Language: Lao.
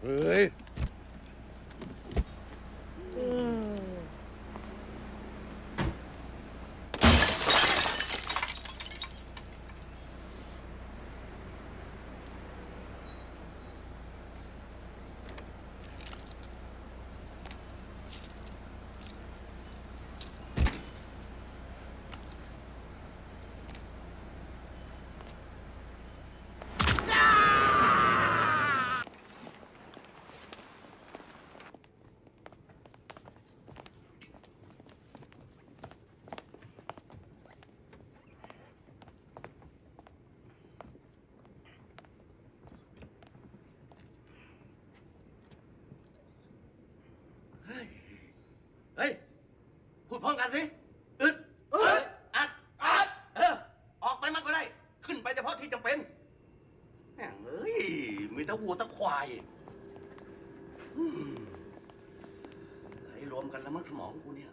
ເອີຍ ເຮີ້ຍ ເຮີ້ຍ ພູດພ້ອມກັນຊິ ອຶດ ອຶດ ອັດ ອັດ ເອີ ອອກໄປມາກໍໄດ້ ຂຶ້ນໄປສະເພາະທີ່ຈຳເປັນ. ແມ່ງເອີຍ ມີແຕ່ວັວແຕ່ຄວາຍ ອືມ ໄຫຼລວມກັນແລ້ວມັນສະໝອງກູນີ້.